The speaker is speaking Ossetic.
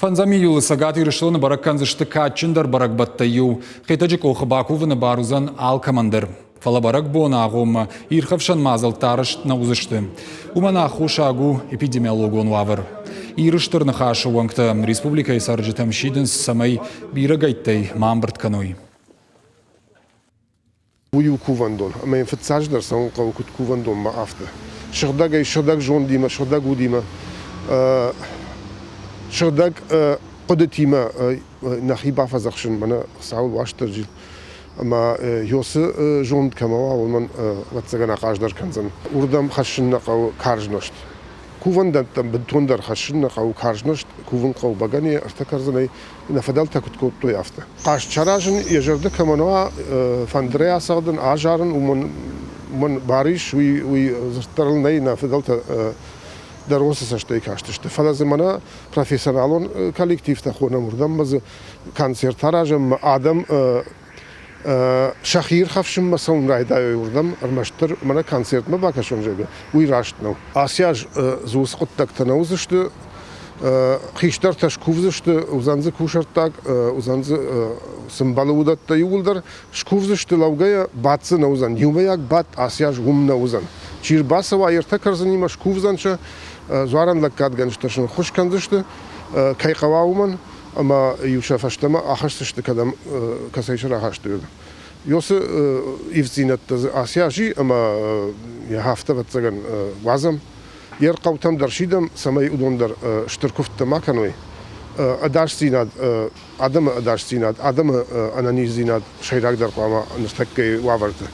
Фӕндзӕм июлы Цӕгат Ирыстоны бӕрӕг кӕндзысты кадджындӕр бӕрӕгбӕттӕй иу. Хетӕджы къохы бакувыны бар уыдзӕн алкӕмӕн дӕр. Фӕлӕ бӕрӕгбоны агъоммӕ ирхӕфсӕн мадзӕлттӕ арӕзт нӕ уыдзысты. Уымӕн аххосаг у эпидемиологон уавӕр. Иры Стыр Ныхасы уӕнгтӕ республикӕйы цӕрджытӕм сидынц, цӕмӕй бирӕгӕйттӕй ма ӕмбырд кӕной. Уый у кувӕндон, ӕмӕ йын фыццаджыдӕр цӕуын хъӕуы куыд кувӕндонмӕ, афтӕ. Сыгъдӕгӕй, сыгъдӕг зондимӕ, сыгъдӕг удимӕ, сыгъдӕг хъуыдытимӕ нӕхи бафӕдзӕхсын мӕнӕ Хуыцауыл Уастырджи ӕмӕ Йосы зонд кӕмӕ уа, уымӕн, ӕвӕццӕгӕн, ахъаздӕр кӕндзӕн. Уырдӕм хӕссын нӕ хъӕуы карз нозт. Кувӕндӕттӕм бынтондӕр хӕссын нӕ хъӕуы карз нозт, кувын хъӕуы бӕгӕныйӕ, ӕртӕ кӕрдзынӕй, нӕ фыдӕлтӕ куыд кодтой, афтӕ. Хъазт саразын йӕ зӕрдӕ кӕмӕн уа, фӕндырӕй ацӕгъдын, азарын, уымӕн, уымӕн бар ис, уый, уый дзырддӕр ыл нӕй, нӕ фыдӕлтӕ дӕр уыцы цӕстӕй кастысты. Фӕлӕ дзы мӕнӕ профессионалон коллективтӕ хонӕм, уырдӕм ма дзы концерт аразӕм, адӕм сӕхи ирхӕфсынмӕ цӕуын райдайой уырдӕм, ӕрмӕстдӕр мӕнӕ концертмӕ бакӕсон, зӕгъгӕ, уый раст нӕу. Ацы аз дзы уыцы хъуыддӕгтӕ нӕ уыдзысты, хистӕртӕ скувдзысты, уыдзӕн дзы кусӕрттаг, уыдзӕн дзы цы мбӕлы уыдӕттӕ иууылдӕр скувдзысты лӕугӕйӕ, бадт дзы нӕ уыдзӕн, иумӕйаг бадт ацы аз уым нӕ уыдзӕн. Чи рбацӕуа, йе ртӕ кӕрдзынимӕ скувдзӕн сӕ, дзуарӕн лӕггадгӕнджытӕ сын ӕххуыс кӕндзысты, кӕй хъӕуа, уымӕн, ӕмӕ-иу сӕ фӕстӕмӕ ахӕсдзысты, кӕдӕм, кӕцӕй сӕ рахастой. Ёсы ивддзинӕдтӕ дзы ацы аз и, ӕмӕ йӕ афтӕ, ӕвӕццӕгӕн, уадзӕм. Йе рхъӕутӕм дӕр сидӕм, цӕмӕй уыдон дӕр стыр куывдтӕ ма кӕной. Ӕдасдзинад, адӕмы ӕдасдзинад, адӕмы ӕнӕниздзинад сӕйрагдӕр хъуамӕ ныртӕккӕйы уавӕрты.